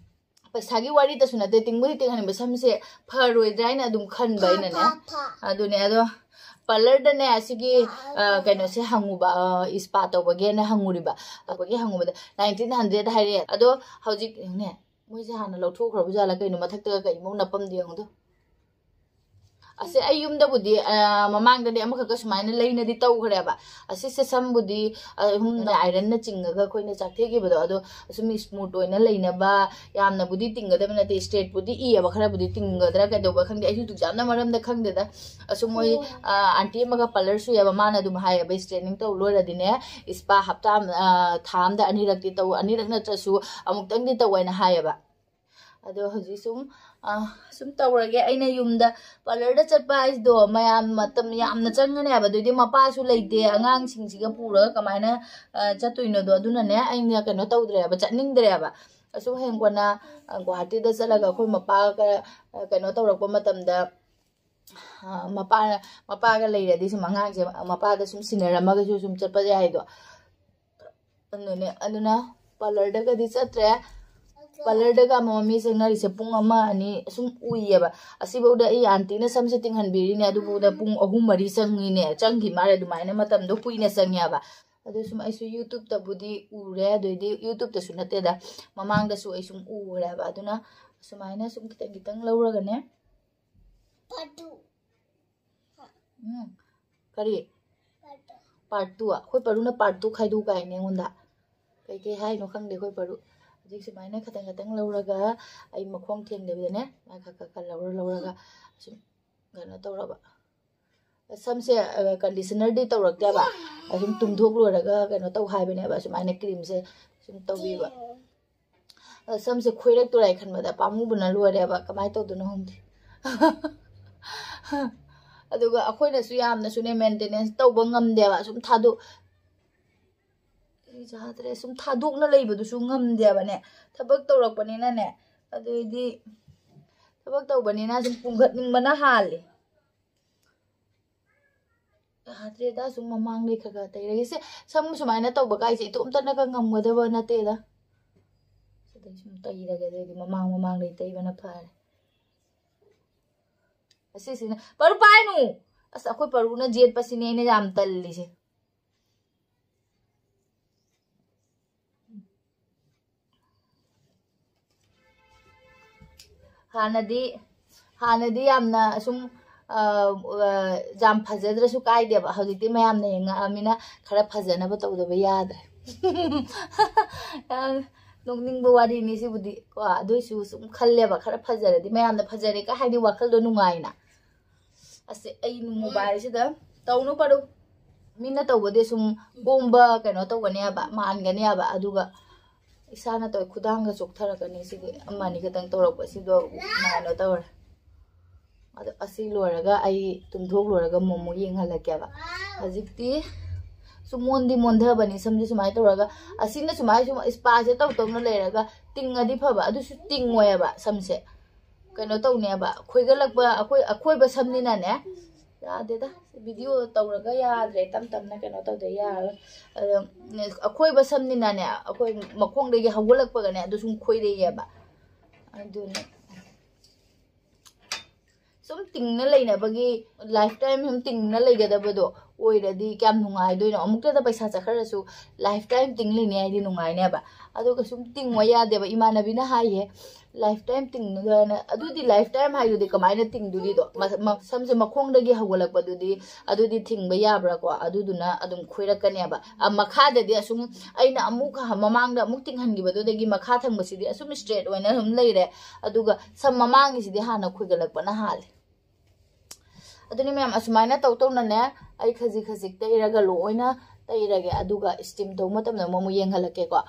ꯄꯩꯁꯥꯒꯤ ꯋꯥꯔꯤꯗꯁꯨ ꯅꯠꯇꯦ, ꯇꯤꯡꯕꯨꯗꯤ ꯇꯤꯡꯍꯟꯅꯤꯡꯕ, ꯁꯝꯁꯦ ꯐꯔꯣꯏꯗ꯭ꯔꯥ ꯍꯥꯏꯅ ꯑꯗꯨꯝ ꯈꯟꯕ ꯑꯩꯅꯅꯦ꯫ ꯑꯗꯨꯅꯦ, ꯑꯗꯣ ꯄꯥꯔꯂꯔꯗꯅꯦ, ꯑꯁꯤꯒꯤ, ꯑ, ꯀꯩꯅꯣꯁꯦ ꯍꯪꯉꯨꯕ, ꯑ, ꯏꯁꯄꯥ ꯇꯧꯕꯒꯦꯅ ꯍꯪꯉꯨꯔꯤꯕ꯫ ꯇꯧꯕꯒꯤ ꯍꯪꯉꯨꯕꯗ ꯅꯥꯏꯟꯇꯤꯟ ꯍꯟꯗ꯭ꯔꯦꯗ ꯍꯥꯏꯔꯛꯑꯦ꯫ ꯑꯗꯣ ꯍꯧꯖꯤꯛ ꯌꯦꯡꯉꯨꯅꯦ, ꯃꯣꯏꯁꯦ ꯍꯥꯟꯅ ꯂꯧꯊꯣꯛꯈ꯭ꯔꯕ ꯖꯥꯠꯂꯥ ꯀꯩꯅꯣ, ꯃꯊꯛꯇꯒ ꯀꯩꯃꯨꯛ ꯅꯞꯄꯝꯗꯤ ꯌꯦꯡꯉꯨꯗꯣ꯫ ꯑꯁꯤ ꯑꯩ ꯌꯨꯝꯗꯕꯨꯗꯤ, ꯑ, ꯃꯃꯥꯡꯗꯗꯤ ꯑꯃꯈꯛꯀ ꯁꯨꯃꯥꯏꯅ ꯂꯩꯅꯗꯤ ꯇꯧꯈ꯭ꯔꯦꯕ꯫ ꯑꯁꯤꯁꯦ ꯁꯝꯕꯨꯗꯤ, ꯑ, ꯁꯨꯝ ꯑꯥꯏꯔꯟꯅ ꯆꯤꯡꯉꯒ ꯑꯩꯈꯣꯏꯅ ꯆꯥꯛꯊꯦꯛꯈꯤꯕꯗꯣ, ꯑꯗꯣ ꯁꯨꯝ ꯁ꯭ꯃꯨꯠ ꯑꯣꯏꯅ ꯂꯩꯅꯕ, ꯌꯥꯝꯅꯕꯨꯗꯤ ꯇꯤꯡꯒꯗꯕ ꯅꯠꯇꯦ, ꯏꯁꯇ꯭ꯔꯦꯠꯄꯨꯗꯤ ꯏꯌꯦꯕ, ꯈꯔꯕꯨꯗꯤ ꯇꯤꯡꯒꯗ꯭ꯔꯥ ꯀꯩꯗꯧꯕ ꯈꯪꯗꯦ, ꯑꯩꯁꯨ ꯆꯞ ꯆꯥꯅ ꯃꯔꯝꯗ ꯈꯪꯗꯦꯗ꯫ ꯑꯁꯨꯝ ꯃꯣꯏ, ꯑ, ꯑꯥꯟꯇꯤ ꯑꯃꯒ ꯄꯥꯔꯂꯔ ꯁꯨꯏꯌꯦꯕ, ꯃꯥꯅ ꯑꯗꯨꯝ ꯍꯥꯏꯌꯦꯕ, ꯏꯁꯇ꯭ꯔꯦꯠꯅꯤꯡ ꯇꯧ ꯂꯣꯏꯔꯗꯤꯅꯦ, ꯏꯁꯄꯥ ꯍꯞꯇꯥ ꯑꯃ, ꯑ, ꯊꯥ ꯑꯃꯗ ꯑꯅꯤꯔꯛꯇꯤ ꯇꯧ, ꯑꯅꯤꯔꯛ ꯅꯠꯇ꯭ꯔꯁꯨ ꯑꯃꯨꯛꯇꯪꯗꯤ ꯇꯧ ꯍꯥꯏꯅ ꯍꯥꯏꯌꯦꯕ꯫ ꯑꯗꯣ ꯍꯧꯖꯤꯛ ꯁꯨꯝ, ꯑ, ꯁꯨꯝ ꯇꯧꯔꯒꯦ꯫ ꯑꯩꯅ ꯌꯨꯝꯗ ꯄꯥꯔꯂꯔꯗ ꯆꯠꯄ ꯍꯥꯏꯁꯤꯗꯣ ꯃꯌꯥꯝ ꯃꯇꯝ ꯌꯥꯝꯅ ꯆꯪꯒꯅꯤ ꯍꯥꯏꯕ, ꯑꯗꯨꯏꯗꯤ ꯃꯄꯥꯁꯨ ꯂꯩꯇꯦ, ꯑꯉꯥꯡꯁꯤꯡꯁꯤꯒ ꯄꯨꯔꯒ ꯀꯃꯥꯏꯅ, ꯑ, ꯆꯠꯇꯣꯏꯅꯣꯗꯣ, ꯑꯗꯨꯅꯅꯦ ꯑꯩꯅ ꯀꯩꯅꯣ ꯇꯧꯗ꯭ꯔꯦꯕ, ꯆꯠꯅꯤꯡꯗ꯭ꯔꯦꯕ꯫ ꯑꯁꯨꯝ ꯍꯌꯦꯡ ꯀꯣꯟꯅ, ꯑ, ꯒꯨꯍꯥꯇꯤꯗ ꯆꯠꯂꯒ ꯑꯩꯈꯣꯏ ꯃꯄꯥꯒ, ꯑ, ꯀꯩꯅꯣ ꯇꯧꯔꯛꯄ ꯃꯇꯝꯗ, ꯑ, ꯃꯄꯥ, ꯃꯄꯥꯒ ꯂꯩꯔꯗꯤ ꯁꯨꯝ ꯑꯉꯥꯡꯁꯦ ꯃꯄꯥꯗ ꯁꯨꯝ ꯁꯤꯟꯅꯔꯝꯃꯒꯁꯨ ꯁꯨꯝ ꯆꯠꯄ ꯌꯥꯏꯗꯣ꯫ ꯑꯗꯨꯅꯦ, ꯑꯗꯨꯅ ꯄꯥꯔꯂꯔꯗꯒꯗꯤ ꯆꯠꯇ꯭ꯔꯦ꯫ ꯄꯥꯔꯂꯔꯗꯒ ꯑꯃꯃꯝ ꯃꯤ ꯆꯪꯅꯔꯤꯁꯦ ꯄꯨꯡ ꯑꯃ ꯑꯅꯤ ꯁꯨꯝ ꯎꯏꯌꯦꯕ꯫ ꯑꯁꯤꯐꯧꯗ ꯑꯩ ꯑꯥꯟꯇꯤꯅ ꯁꯝꯁꯦ ꯇꯤꯡꯍꯟꯕꯤꯔꯤꯅꯦ, ꯑꯗꯨꯐꯧꯗ ꯄꯨꯡ ꯑꯍꯨꯝ ꯃꯔꯤ ꯆꯪꯉꯤꯅꯦ, ꯆꯪꯈꯤ ꯃꯥꯜꯂꯦ ꯑꯗꯨꯃꯥꯏꯅ ꯃꯇꯝꯗꯣ ꯀꯨꯏꯅ ꯆꯪꯉꯦꯕ꯫ ꯑꯗꯨ ꯁꯨꯝ ꯑꯩꯁꯨ ꯌꯨꯇ꯭ꯌꯨꯕꯇꯕꯨꯗꯤ ꯎꯔꯦ, ꯑꯗꯨꯏꯗꯤ ꯌꯨꯇ꯭ꯌꯨꯕꯇꯁꯨ ꯅꯠꯇꯦꯗ, ꯃꯃꯥꯡꯗꯁꯨ ꯑꯩ ꯁꯨꯝ ꯎꯈ꯭ꯔꯦꯕ꯫ ꯑꯗꯨꯅ ꯁꯨꯃꯥꯏꯅ ꯁꯨꯝ ꯈꯤꯇꯪ ꯈꯤꯇꯪ ꯂꯧꯔꯒꯅꯦ, ꯎꯝ꯫ ꯀꯔꯤ? Part two꯫ ꯑꯩꯈꯣꯏ ꯄꯔꯨꯅ part two ꯈꯥꯏꯗꯣꯛ ꯀꯥꯏꯅꯦ ꯑꯩꯉꯣꯟꯗ꯫ ꯀꯩꯀꯩ ꯍꯥꯏꯅꯣ ꯈꯪꯗꯦ ꯑꯩꯈꯣꯏ ꯄꯔꯨ꯫ ꯍꯧꯖꯤꯛ ꯁꯨꯃꯥꯏꯅ ꯈꯇꯪ ꯈꯇꯪ ꯂꯧꯔꯒ ꯑꯩ ꯃꯈꯣꯡ ꯊꯦꯡꯗꯕꯤꯗꯅꯦ ꯃꯥ ꯈꯔ ꯈꯔ ꯈꯔ ꯂꯧꯔ ꯂꯧꯔꯒ ꯁꯨꯝ ꯀꯩꯅꯣ ꯇꯧꯔꯕ꯫ ꯁꯝꯁꯦ, ꯑ, conditionerꯗꯤ ꯇꯧꯔꯛꯇꯦꯕ꯫ ꯑꯁꯨꯝ ꯇꯨꯝꯊꯣꯛ ꯂꯣꯏꯔꯒ ꯀꯩꯅꯣ ꯇꯧ ꯍꯥꯏꯕꯅꯦꯕ, ꯁꯨꯃꯥꯏꯅ creamꯁꯦ ꯁꯨꯝ ꯇꯧꯕꯤꯕ꯫ ꯑ, ꯁꯝꯁꯦ ꯈꯣꯏꯔꯛꯇꯣꯔꯥꯏ ꯈꯟꯕꯗ ꯄꯥꯝꯃꯨꯕꯅ ꯂꯣꯏꯔꯦꯕ꯫ ꯀꯃꯥꯏꯅ ꯇꯧꯗꯣꯏꯅꯣ ꯈꯪꯗꯦ꯫ ꯑꯗꯨꯒ ꯑꯩꯈꯣꯏꯅꯁꯨ ꯌꯥꯝꯅꯁꯨꯅꯦ maintenance ꯇꯧꯕ ꯉꯝꯗꯦꯕ꯫ ꯁꯨꯝ ꯊꯥꯗꯣꯛ-, ꯑꯩ ꯌꯥꯗ꯭ꯔꯦ꯫ ꯁꯨꯝ ꯊꯥꯗꯣꯛꯅ ꯂꯩꯕꯗꯨꯁꯨ ꯉꯝꯗꯦꯕꯅꯦ꯫ ꯊꯕꯛ ꯇꯧꯔꯛꯄꯅꯤꯅꯅꯦ꯫ ꯑꯗꯨꯏꯗꯤ ꯊꯕꯛ ꯇꯧꯕꯅꯤꯅ ꯁꯨꯝ ꯄꯨꯝꯈꯠꯅꯤꯡꯕꯅ ꯍꯥꯜꯂꯦ꯫ ꯌꯥꯗ꯭ꯔꯦꯗ, ꯁꯨꯝ ꯃꯃꯥꯡꯗꯩ ꯈꯔ ꯈꯔ ꯇꯩꯔꯒꯦ꯫ ꯁꯦ, ꯁꯝ ꯁꯨꯃꯥꯏꯅ ꯇꯧꯕ ꯀꯥꯏꯁꯦ ꯏꯇꯣꯝꯇꯅꯒ ꯉꯝꯒꯗꯕ ꯅꯠꯇꯦꯗ꯫ ꯁꯤꯗꯩ ꯁꯨꯝ ꯇꯩꯔꯒꯦ, ꯑꯗꯨꯗꯤ ꯃꯃꯥꯡ ꯃꯃꯥꯡꯗꯩ ꯇꯩꯕꯅ ꯐꯔꯦ꯫ ꯑꯁꯤꯁꯤꯅ, ꯄꯔꯨ ꯄꯥꯏꯅꯨ! ꯑꯁ, ꯑꯩꯈꯣꯏ ꯄꯔꯨꯅ ꯌꯦꯠꯄꯁꯤꯅꯦ ꯑꯩꯅ ꯌꯥꯝ ꯇꯜꯂꯤꯁꯦ꯫ ꯍꯥꯟꯅꯗꯤ, ꯍꯥꯟꯅꯗꯤ ꯌꯥꯝꯅ ꯁꯨꯝ, ꯑ, ꯑ, ꯌꯥꯝ ꯐꯖꯗ꯭ꯔꯁꯨ ꯀꯥꯏꯗꯦꯕ꯫ ꯍꯧꯖꯤꯛꯇꯤ ꯃꯌꯥꯝꯅ ꯌꯦꯡꯉꯛꯑꯃꯤꯅ ꯈꯔ ꯐꯖꯅꯕ ꯇꯧꯗꯕ ꯌꯥꯗ꯭ꯔꯦ꯫ ꯌꯥꯝ ꯅꯣꯛꯅꯤꯡꯕ ꯋꯥꯔꯤꯅꯤ ꯁꯤꯕꯨꯗꯤ ꯀꯣ꯫ ꯑꯗꯨꯏꯁꯨ ꯁꯨꯝ ꯈꯜꯂꯦꯕ, ꯈꯔ ꯐꯖꯔꯗꯤ, ꯃꯌꯥꯝꯅ ꯐꯖꯔꯦꯒ ꯍꯥꯏꯗꯤ ꯋꯥꯈꯜꯗꯣ ꯅꯨꯡꯉꯥꯏꯅ꯫ ꯑꯁ, ꯑꯩ mobileꯁꯤꯗ ꯇꯧꯅꯨ ꯄꯔꯨ꯫ ꯃꯤꯅ ꯇꯧꯕꯗꯤ ꯁꯨꯝ ꯀꯣꯝꯕ ꯀꯩꯅꯣ ꯇꯧꯒꯅꯦꯕ, ꯃꯥꯟꯒꯅꯦꯕ꯫ ꯑꯗꯨꯒ ꯏꯁꯥꯅ ꯇꯧ, ꯈꯨꯗꯥꯡꯒ ꯆꯣꯛꯊꯔꯛꯀꯅꯤ꯫ ꯁꯤꯗꯤ ꯑꯃ ꯑꯅꯤ ꯈꯛꯇꯪ ꯇꯧꯔꯛꯄ, ꯁꯤꯗꯣ ꯀꯩꯅꯣ ꯇꯧꯔꯦ꯫ ꯑꯗꯣ ꯑꯁꯤ ꯂꯣꯏꯔꯒ ꯑꯩ ꯇꯨꯝꯊꯣꯛ ꯂꯣꯏꯔꯒ ꯑꯃꯨꯛ, ꯑꯃꯨꯛ ꯌꯦꯡꯍꯜꯂꯛꯀꯦꯕ꯫ ꯍꯧꯖꯤꯛꯇꯤ ꯁꯨꯝ ꯃꯣꯟꯗꯤ ꯃꯣꯟꯊꯕꯅꯤ ꯁꯝꯁꯦ ꯁꯨꯃꯥꯏꯅ ꯇꯧꯔꯒ꯫ ꯑꯁꯤꯅ ꯁꯨꯃꯥꯏꯅ ꯁꯨꯝ spaꯁꯦ ꯇꯧ ꯇꯧꯅ ꯂꯩꯔꯒ ꯇꯤꯡꯉꯗꯤ ꯐꯕ, ꯑꯗꯨꯁꯨ ꯇꯤꯡꯉꯣꯏꯕ ꯁꯝꯁꯦ꯫ ꯀꯩꯅꯣ ꯇꯧꯅꯦꯕ, ꯈꯣꯏꯒꯠꯂꯛꯄ, ꯑꯩꯈꯣꯏ ꯑꯈꯣꯏꯕ ꯁꯝꯅꯤꯅꯅꯦ꯫ ꯌꯥꯗꯦꯗ, video ꯇꯧꯔꯒ ꯌꯥꯗ꯭ꯔꯦ, ꯇꯞ ꯇꯞꯅ ꯀꯩꯅꯣ ꯇꯧꯗ ꯌꯥꯔꯔꯣꯏ꯫ ꯑꯗꯣ, ꯑꯈꯣꯏꯕ ꯁꯝꯅꯤꯅꯅꯦ, ꯑꯩꯈꯣꯏ ꯃꯈꯣꯡꯗꯒꯤ ꯍꯧꯒꯠꯂꯛꯄꯒꯅꯦ ꯑꯗꯨ ꯁꯨꯝ ꯈꯣꯏꯔꯛꯑꯦꯕ꯫ ꯑꯗꯨꯅ ꯁꯨꯝ ꯇꯤꯡꯅ ꯂꯩꯅꯕꯒꯤ, lifetime ꯁꯨꯝ ꯇꯤꯡꯅ ꯂꯩꯒꯗꯕꯗꯣ ꯑꯣꯏꯔꯗꯤ ꯀꯌꯥꯝ ꯅꯨꯡꯉꯥꯏꯗꯣꯏꯅꯣ? ꯑꯃꯨꯛꯇꯗ ꯄꯩꯁꯥ ꯆꯠꯈ꯭ꯔꯁꯨ ꯂꯥꯏꯐ ꯇꯥꯏꯝ ꯇꯤꯡ ꯂꯩꯅꯤ ꯍꯥꯏꯗꯤ ꯅꯨꯡꯉꯥꯏꯅꯦꯕ꯫ ꯑꯗꯨꯒ ꯁꯨꯝ ꯇꯤꯡꯉꯣ ꯌꯥꯗꯦꯕ꯫ ꯏꯃꯥꯟꯅꯕꯤꯅ ꯍꯥꯏꯌꯦ, "ꯂꯥꯏꯐ ꯇꯥꯏꯝ ꯇꯤꯡꯅꯗꯅ, ꯑꯗꯨꯗꯤ ꯂꯥꯏꯐ ꯇꯥꯏꯝ ꯍꯥꯏꯗꯨꯗꯤ ꯀꯃꯥꯏꯅ ꯇꯤꯡꯗꯣꯔꯤꯗꯣ? ꯃ-, ꯃ-, ꯁꯝꯁꯦ ꯃꯈꯣꯡꯗꯒꯤ ꯍꯧꯒꯠꯂꯛꯄꯗꯨꯗꯤ ꯑꯗꯨꯗꯤ ꯊꯤꯡꯕ ꯌꯥꯕ꯭ꯔꯥꯀꯣ?" ꯑꯗꯨꯗꯨꯅ ꯑꯗꯨꯝ ꯈꯣꯏꯔꯛꯀꯅꯦꯕ꯫ ꯑ, ꯃꯈꯥꯗꯗꯤ ꯑꯁꯨꯝ ꯑꯩꯅ ꯑꯃꯨꯛ ꯍ-, ꯃꯃꯥꯡꯗ ꯑꯃꯨꯛ ꯇꯤꯡꯍꯟꯈꯤꯕꯗꯨꯗꯒꯤ ꯃꯈꯥ ꯊꯪꯕꯁꯤꯗꯤ ꯑꯁꯨꯝ ꯏꯁꯇ꯭ꯔꯦꯠ ꯑꯣꯏꯅ ꯑꯗꯨꯝ ꯂꯩꯔꯦ꯫ ꯑꯗꯨꯒ ꯁꯝ ꯃꯃꯥꯡꯒꯤꯁꯤꯗꯤ ꯍꯥꯟꯅ ꯈꯣꯏꯒꯠꯂꯛꯄꯅ ꯍꯥꯜꯂꯦ꯫ ꯑꯗꯨꯅꯤ ꯃꯌꯥꯝ, ꯑꯁꯨꯃꯥꯏꯅ ꯇꯧ ꯇꯧꯅꯅꯦ ꯑꯩ ꯈꯖꯤꯛ ꯈꯖꯤꯛ ꯇꯩꯔꯒ ꯂꯣꯏꯅ ꯇꯩꯔꯒꯦ꯫ ꯑꯗꯨꯒ ꯏꯁꯇꯤꯝ ꯇꯧꯕ ꯃꯇꯝꯗ ꯑꯃꯨꯛ ꯑꯃꯨꯛ ꯌꯦꯡꯍꯜꯂꯛꯀꯦꯀꯣ꯫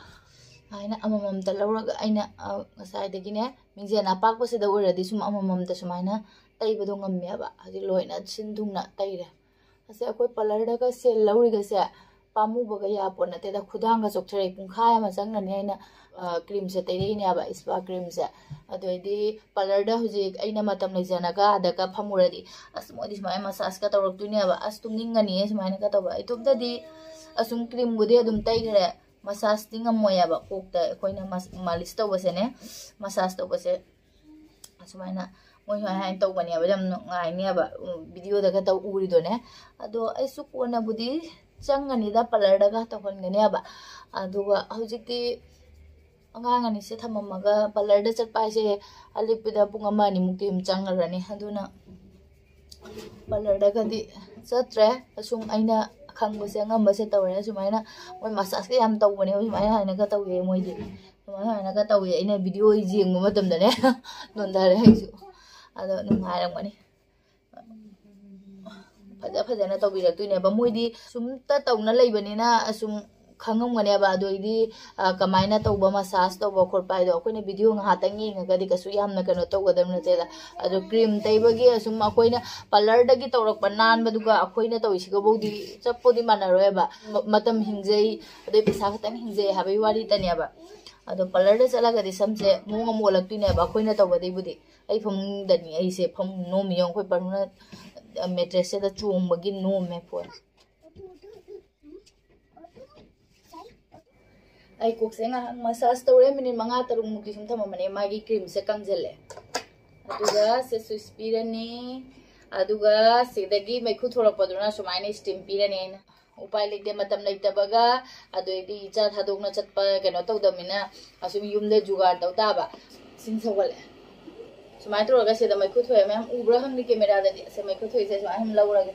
ꯁꯨꯃꯥꯏꯅ ꯑꯃꯃꯝꯇ ꯂꯧꯔꯒ ꯑꯩꯅ, ꯑ, ꯉꯁꯥꯏꯗꯒꯤꯅꯦ, ꯃꯤꯡꯖꯦꯜ ꯑꯄꯥꯛꯄꯁꯤꯗ ꯑꯣꯏꯔꯗꯤ ꯁꯨꯝ ꯑꯃꯃꯝꯇ ꯁꯨꯃꯥꯏꯅ ꯇꯩꯕꯗꯣ ꯉꯝꯃꯦꯕ꯫ ꯍꯧꯖꯤꯛ ꯂꯣꯏꯅ ꯁꯤꯟ ꯊꯨꯡꯅ ꯇꯩꯔꯦ꯫ ꯑꯁꯦ ꯑꯩꯈꯣꯏ ꯄꯥꯔꯂꯔꯗꯒ ꯁꯦꯜ ꯂꯧꯔꯤꯒꯁꯦ ꯄꯥꯝꯃꯨꯕꯒ ꯌꯥꯄꯣꯠ ꯅꯠꯇꯦꯗ꯫ ꯈꯨꯗꯥꯡꯒ ꯆꯣꯛꯊꯔꯛꯏ꯫ ꯄꯨꯡꯈꯥꯏ ꯑꯃ ꯆꯪꯅꯅꯤ ꯑꯩꯅ, ꯑ, ꯀ꯭ꯔꯤꯝꯁꯦ ꯇꯩꯔꯛꯏꯅꯦꯕ, ꯏꯁꯄꯥ ꯀ꯭ꯔꯤꯝꯁꯦ꯫ ꯑꯗꯨ ꯑꯩꯗꯤ ꯄꯥꯔꯂꯔꯗ ꯍꯧꯖꯤꯛ ꯑꯩꯅ ꯃꯇꯝ ꯂꯩꯖꯅꯒ ꯑꯗꯒ ꯐꯝꯃꯨꯔꯗꯤ, ꯑꯁ, ꯃꯣꯏꯗꯤ ꯁꯨꯃꯥꯏꯅ ꯃꯁꯥꯁꯀ ꯇꯧꯔꯛꯇꯣꯏꯅꯦꯕ꯫ "ꯑꯁ, ꯇꯨꯝꯅꯤꯡꯒꯅꯤꯌꯦ" ꯁꯨꯃꯥꯏꯅꯒ ꯇꯧꯕ꯫ ꯏꯇꯣꯝꯇꯗꯤ ꯑꯁꯨꯝ ꯀ꯭ꯔꯤꯝꯕꯨꯗꯤ ꯑꯗꯨꯝ ꯇꯩꯈ꯭ꯔꯦ, ꯃꯁꯥꯁꯇꯤ ꯉꯝꯃꯣꯏꯌꯦꯕ꯫ ꯀꯣꯛꯇ ꯑꯩꯈꯣꯏꯅ ꯃꯁ-, ꯃꯥꯂꯤꯁ ꯇꯧꯕꯁꯦꯅꯦ, ꯃꯁꯥꯁ ꯇꯧꯕꯁꯦ ꯑꯁꯨꯃꯥꯏꯅ ꯃꯣꯏ ꯁꯨꯃꯥꯏꯅ ꯍꯥꯏꯅ ꯇꯧꯕꯅꯦꯕ, ꯌꯥꯝ ꯅꯨꯡꯉꯥꯏꯅꯦꯕ, ꯎꯝ, ꯚꯤꯗꯤꯑꯣꯗꯒ ꯇꯧ ꯎꯔꯤꯗꯣꯅꯦ꯫ ꯑꯗꯣ ꯑꯩꯁꯨ ꯀꯣꯟꯅꯕꯨꯗꯤ ꯆꯪꯒꯅꯤꯗ, ꯄꯥꯔꯂꯔꯗꯒ ꯇꯧꯍꯟꯒꯅꯦꯕ꯫ ꯑꯗꯨꯒ ꯍꯧꯖꯤꯛꯇꯤ ꯑꯉꯥꯡ ꯑꯅꯤꯁꯦ ꯊꯝꯃꯝꯃꯒ ꯄꯥꯔꯂꯔꯗ ꯆꯠꯄ ꯍꯥꯏꯁꯦ ꯑꯂꯤꯛꯄꯗ ꯄꯨꯡ ꯑꯃ ꯑꯅꯤꯃꯨꯛꯇꯤ ꯑꯗꯨꯝ ꯆꯪꯉꯔꯅꯤ꯫ ꯑꯗꯨꯅ ꯄꯥꯔꯂꯔꯗꯒꯗꯤ ꯆꯠꯇ꯭ꯔꯦ꯫ ꯑꯁꯨꯝ ꯑꯩꯅ ꯈꯪꯕꯁꯦ, ꯑꯉꯝꯕꯁꯦ ꯇꯧꯔꯦ꯫ ꯁꯨꯃꯥꯏꯅ ꯃꯣꯏ ꯃꯁꯥꯁꯀ ꯌꯥꯝ ꯇꯧꯕꯅꯦꯕ, ꯁꯨꯃꯥꯏꯅ ꯍꯥꯏꯅꯒ ꯇꯧꯋꯦ ꯃꯣꯏꯗꯤ꯫ ꯁꯨꯃꯥꯏꯅ ꯍꯥꯏꯅꯒ ꯇꯧꯋꯦ꯫ ꯑꯩꯅ ꯚꯤꯗꯤꯑꯣ ꯌꯦꯡꯕ ꯃꯇꯝꯗꯅꯦ ꯅꯣꯟꯊꯔꯦ ꯑꯩꯁꯨ꯫ ꯑꯗꯣ ꯅꯨꯡꯉꯥꯏꯔꯝꯒꯅꯤ꯫ ꯐꯖ ꯐꯖꯅ ꯇꯧꯕꯤꯔꯛꯇꯣꯏꯅꯦꯕ꯫ ꯃꯣꯏꯗꯤ ꯁꯨꯝꯇ ꯇꯧꯅ ꯂꯩꯕꯅꯤꯅ ꯑꯁꯨꯝ ꯈꯪꯉꯝꯒꯅꯦꯕ꯫ ꯑꯗꯨ ꯑꯩꯗꯤ, ꯑ, ꯀꯃꯥꯏꯅ ꯇꯧꯕ, ꯃꯁꯥꯁ ꯇꯧꯕ ꯈꯣꯠꯄ ꯍꯥꯏꯗꯣ ꯑꯩꯈꯣꯏꯅ ꯚꯤꯗꯤꯑꯣ ꯉꯥꯏꯍꯥꯛꯇꯪ ꯌꯦꯡꯉꯒꯗꯤ ꯀꯩꯁꯨ ꯌꯥꯝꯅ ꯀꯩꯅꯣ ꯇꯧꯒꯗꯕ ꯅꯠꯇꯦꯗ꯫ ꯑꯗꯣ ꯀ꯭ꯔꯤꯝ ꯇꯩꯕꯒꯤ ꯑꯁꯨꯝ ꯑꯩꯈꯣꯏꯅ ꯄꯥꯔꯂꯔꯗꯒꯤ ꯇꯧꯔꯛꯄ ꯅꯥꯟꯕꯗꯨꯒ ꯑꯩꯈꯣꯏꯅ ꯇꯧꯔꯤꯁꯤꯒꯕꯨꯗꯤ ꯆꯞꯄꯨꯗꯤ ꯃꯥꯟꯅꯔꯣꯏꯕ꯫ ꯃ-, ꯃꯇꯝ ꯍꯤꯡꯖꯩ, ꯑꯗꯩ ꯄꯩꯁꯥ ꯈꯛꯇꯪ ꯍꯤꯡꯖꯩ ꯍꯥꯏꯕꯒꯤ ꯋꯥꯔꯤꯇꯅꯦꯕ꯫ ꯑꯗꯣ ꯄꯥꯔꯂꯔꯗ ꯆꯠꯂꯒꯗꯤ ꯁꯝꯁꯦ ꯃꯑꯣꯡ ꯑꯃ ꯑꯣꯜꯂꯛꯇꯣꯏꯅꯦꯕ ꯑꯩꯈꯣꯏꯅ ꯇꯧꯕꯗꯩꯕꯨꯗꯤ꯫ ꯑꯩ ꯐꯃꯨꯡꯗꯅꯤ, ꯑꯩꯁꯦ ꯐꯃꯨꯡ ꯅꯣꯝꯃꯤ ꯌꯦꯡꯉꯨ꯫ ꯑꯩꯈꯣꯏ ꯄꯥꯔꯂꯔ ꯃꯦꯇ꯭ꯔꯦꯁꯁꯤꯗ ꯆꯣꯡꯕꯒꯤ ꯅꯣꯝꯃꯦ ꯐꯣꯟ꯫ ꯑꯩ ꯀꯣꯛꯁꯦ ꯉꯥꯏꯍꯥꯛ ꯃꯁꯥꯁ ꯇꯧꯔꯦ, ꯃꯤꯅꯤꯠ ꯃꯉꯥ ꯇꯔꯨꯛ ꯃꯨꯛꯇꯤ ꯁꯨꯝ ꯊꯝꯃꯝꯕꯅꯦ, ꯃꯥꯒꯤ ꯀ꯭ꯔꯤꯝꯁꯦ ꯀꯪꯁꯤꯜꯂꯦ꯫ ꯑꯗꯨꯒ ꯁꯦ ꯁ꯭ꯋꯤꯁ ꯄꯤꯔꯅꯤ꯫ ꯑꯗꯨꯒ ꯁꯤꯗꯒꯤ ꯃꯩꯈꯨ ꯊꯣꯛꯂꯛꯄꯗꯨꯅ ꯁꯨꯃꯥꯏꯅ ꯏꯁꯇꯤꯝ ꯄꯤꯔꯅꯤ ꯑꯩꯅ꯫ ꯎꯄꯥꯏ ꯂꯩꯇꯦ, ꯃꯇꯝ ꯂꯩꯇꯕꯒ, ꯑꯗꯨꯗꯩꯗꯤ ꯏꯆꯥ ꯊꯥꯗꯣꯛꯅ ꯆꯠꯄ ꯀꯩꯅꯣ ꯇꯧꯗꯕꯅꯤꯅ, ꯑꯁꯨꯝ ꯌꯨꯝꯗ ꯖꯨꯒꯥꯔ ꯇꯧ ꯇꯥꯕ꯫ ꯏꯁꯤꯡ ꯁꯧꯒꯠꯂꯦ꯫ ꯁꯨꯃꯥꯏꯅ ꯇꯧꯔꯒ ꯁꯤꯗ ꯃꯩꯈꯨ ꯊꯣꯛꯑꯦ ꯃꯌꯥꯝ, ꯎꯕ꯭ꯔꯥ ꯈꯪꯗꯦ ꯀꯦꯃꯦꯔꯥꯗꯗꯤ꯫ ꯑꯁꯦ ꯃꯩꯈꯨ ꯊꯣꯛꯏꯁꯦ ꯁꯨꯃꯥꯏꯅ ꯁꯨꯝ ꯂꯧꯔꯒꯦ꯫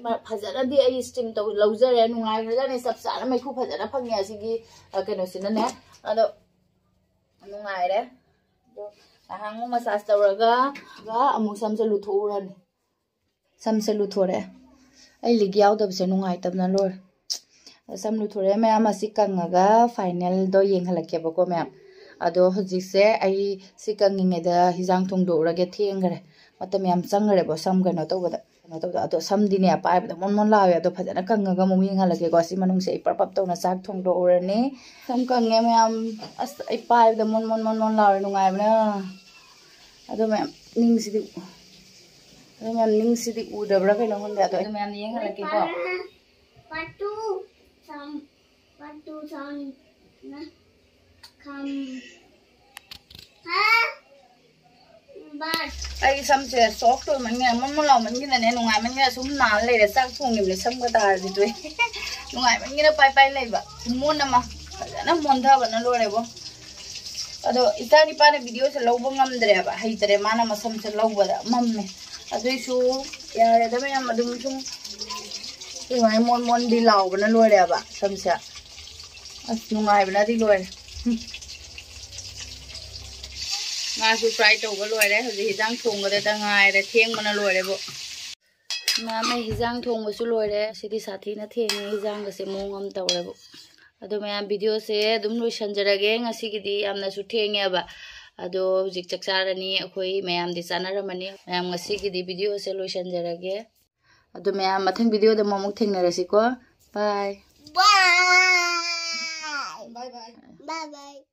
ꯃ-, ꯐꯖꯅꯗꯤ ꯑꯩ ꯏꯁꯇꯤꯝ ꯇꯧ ꯂꯧꯖꯔꯦ꯫ ꯅꯨꯡꯉꯥꯏꯈ꯭ꯔꯖꯥꯠꯅꯤ꯫ ꯆꯞ ꯆꯥꯅ ꯃꯩꯈꯨ ꯐꯖꯅ ꯐꯪꯉꯦ ꯑꯁꯤꯒꯤ, ꯑ, ꯀꯩꯅꯣꯁꯤꯅꯅꯦ꯫ ꯑꯗꯣ ꯅꯨꯡꯉꯥꯏꯔꯦ꯫ ꯑꯗꯣ ꯉꯥꯏꯍꯥꯛꯃꯨꯛ ꯃꯁꯥꯖ ꯇꯧꯔꯒ ꯑꯃꯨꯛ ꯁꯝꯁꯦ ꯂꯨꯊꯣꯛꯎꯔꯅꯤ꯫ ꯁꯝꯁꯦ ꯂꯨꯊꯣꯔꯛꯑꯦ꯫ ꯑꯩ ꯂꯤꯛ ꯌꯥꯎꯗꯕꯁꯦ ꯅꯨꯡꯉꯥꯏꯇꯕꯅ ꯂꯣꯏꯔꯦ꯫ ꯁꯝ ꯂꯨꯊꯣꯔꯛꯑꯦ ꯃꯌꯥꯝ꯫ ꯑꯁꯤ ꯀꯪꯉꯒ ꯐꯥꯏꯅꯦꯜꯗꯣ ꯌꯦꯡꯍꯜꯂꯛꯀꯦꯕꯀꯣ ꯃꯌꯥꯝ꯫ ꯑꯗꯣ ꯍꯧꯖꯤꯛꯁꯦ ꯑꯩ ꯁꯤ ꯀꯪꯉꯤꯉꯩꯗ ꯍꯤꯟꯖꯥꯡ ꯊꯣꯡꯗꯣꯛꯎꯔꯒꯦ, ꯊꯦꯡꯈ꯭ꯔꯦ꯫ ꯃꯇꯝ ꯌꯥꯝ ꯆꯪꯈ꯭ꯔꯦꯕ ꯁꯝ ꯀꯩꯅꯣ ꯇꯧꯕꯗ, ꯀꯩꯅꯣ ꯇꯧꯕꯗ꯫ ꯑꯗꯣ ꯁꯝꯗꯤꯅꯦ ꯄꯥꯏꯕꯗ ꯃꯣꯟ ꯃꯣꯟ ꯂꯥꯎꯋꯦ꯫ ꯑꯗꯣ ꯐꯖꯅ ꯀꯪꯉꯒ ꯑꯃꯨꯛ ꯌꯦꯡꯍꯜꯂꯛꯀꯦꯀꯣ꯫ ꯑꯁꯤ ꯃꯅꯨꯡꯁꯦ ꯑꯩ ꯄ꯭ꯔꯞ ꯄ꯭ꯔꯞ ꯇꯧꯅ ꯆꯥꯛ ꯊꯣꯡꯗꯣꯛꯎꯔꯅꯤ꯫ ꯁꯝ ꯀꯪꯉꯦ ꯃꯌꯥꯝ꯫ ꯑꯁ, ꯑꯩ ꯄꯥꯏꯕꯗ ꯃꯣꯟ ꯃꯣꯟ ꯃꯣꯟ ꯃꯣꯟ ꯂꯥꯎꯔꯦ, ꯅꯨꯡꯉꯥꯏꯕꯅ꯫ ꯑꯗꯣ ꯃꯌꯥꯝ ꯅꯤꯡꯁꯤꯗꯤ, ꯑꯗꯣ ꯃꯌꯥꯝ ꯅꯤꯡꯁꯤꯗꯤ ꯎꯗꯕ꯭ꯔꯥ ꯀꯩꯅꯣ ꯈꯪꯗꯦ꯫ ꯑꯗꯣ ꯑꯩ ꯃꯌꯥꯝ ꯌꯦꯡꯍꯜꯂꯛꯀꯦꯀꯣ꯫ Part two, some, part two, some, na, come. Ha? But ꯑꯩ ꯁꯝꯁꯦ ꯁꯣꯐ ꯑꯣꯏꯃꯟꯒꯤꯅ, ꯃꯣꯟ ꯃꯣꯟ ꯂꯥꯎꯃꯟꯒꯤꯅꯅꯦ, ꯅꯨꯡꯉꯥꯏꯃꯟꯒꯤꯅ ꯁꯨꯝ ꯅꯥꯔ ꯂꯩꯔꯦ꯫ ꯆꯥꯛ ꯊꯣꯡꯉꯤꯕꯅꯦ ꯁꯝꯒ ꯇꯥꯔꯗꯤ ꯇꯣꯛꯑꯦ꯫ ꯅꯨꯡꯉꯥꯏꯃꯟꯒꯤꯅ ꯄꯥꯏ ꯄꯥꯏ ꯂꯩꯕ꯫ ꯃꯣꯟ ꯑꯃ ꯐꯖꯅ ꯃꯣꯟꯊꯕꯅ ꯂꯣꯏꯔꯦꯕꯣ꯫ ꯑꯗꯣ ꯏꯆꯥ ꯅꯤꯄꯥꯅ ꯚꯤꯗꯤꯑꯣꯁꯦ ꯂꯧꯕ ꯉꯝꯗ꯭ꯔꯦꯕ, ꯍꯩꯇ꯭ꯔꯦ ꯃꯥꯅ ꯃꯁꯝꯁꯦ ꯂꯧꯕꯗ, ꯃꯝꯃꯦ꯫ ꯑꯗꯨꯏꯁꯨ ꯌꯥꯔꯦꯗ ꯃꯌꯥꯝ, ꯑꯗꯨꯝ ꯁꯨꯝ ꯁꯨꯃꯥꯏꯅ ꯃꯣꯟ ꯃꯣꯟꯗꯤ ꯂꯥꯎꯕꯅ ꯂꯣꯏꯔꯦꯕ ꯁꯝꯁꯦ꯫ ꯑꯁ, ꯅꯨꯡꯉꯥꯏꯕꯅꯗꯤ ꯂꯣꯏꯔꯦ꯫ ꯎꯝ꯫ ꯉꯥꯁꯨ ꯐ꯭ꯔꯥꯏ ꯇꯧꯕ ꯂꯣꯏꯔꯦ꯫ ꯍꯧꯖꯤꯛ ꯍꯤꯟꯖꯥꯡ ꯊꯣꯡꯒꯗꯇ ꯉꯥꯏꯔꯦ꯫ ꯊꯦꯡꯕꯅ ꯂꯣꯏꯔꯦꯕꯨ꯫ ꯃꯌꯥꯝ, ꯑꯩ ꯍꯤꯟꯖꯥꯡ ꯊꯣꯡꯕꯁꯨ ꯂꯣꯏꯔꯦ꯫ ꯁꯤꯗꯤ ꯁꯥꯊꯤꯅ ꯊꯦꯡꯉꯦ, ꯍꯤꯟꯖꯥꯡꯒꯁꯦ ꯃꯑꯣꯡ ꯑꯃ ꯇꯧꯔꯦꯕꯨ꯫ ꯑꯗꯣ ꯃꯌꯥꯝ, ꯚꯤꯗꯤꯑꯣꯁꯦ ꯑꯗꯨꯝ ꯂꯣꯏꯁꯟꯖꯔꯒꯦ꯫ ꯉꯁꯤꯒꯤꯗꯤ ꯌꯥꯝꯅꯁꯨ ꯊꯦꯡꯉꯦꯕ꯫ ꯑꯗꯣ ꯍꯧꯖꯤꯛ ꯆꯥꯛ ꯆꯥꯔꯅꯤ꯫ ꯑꯩꯈꯣꯏ ꯃꯌꯥꯝꯗꯤ ꯆꯥꯅꯔꯝꯃꯅꯤ꯫ ꯃꯌꯥꯝ, ꯉꯁꯤꯒꯤꯗꯤ ꯚꯤꯗꯤꯑꯣꯁꯦ ꯂꯣꯏꯁꯟꯖꯔꯒꯦ꯫ ꯑꯗꯣ ꯃꯌꯥꯝ, ꯃꯊꯪ ꯚꯤꯗꯤꯑꯣꯗ ꯑꯃꯨꯛ ꯑꯃꯨꯛ ꯊꯦꯡꯅꯔꯁꯤꯀꯣ꯫ Bye꯫ Bye꯫ Bye bye꯫ Bye bye꯫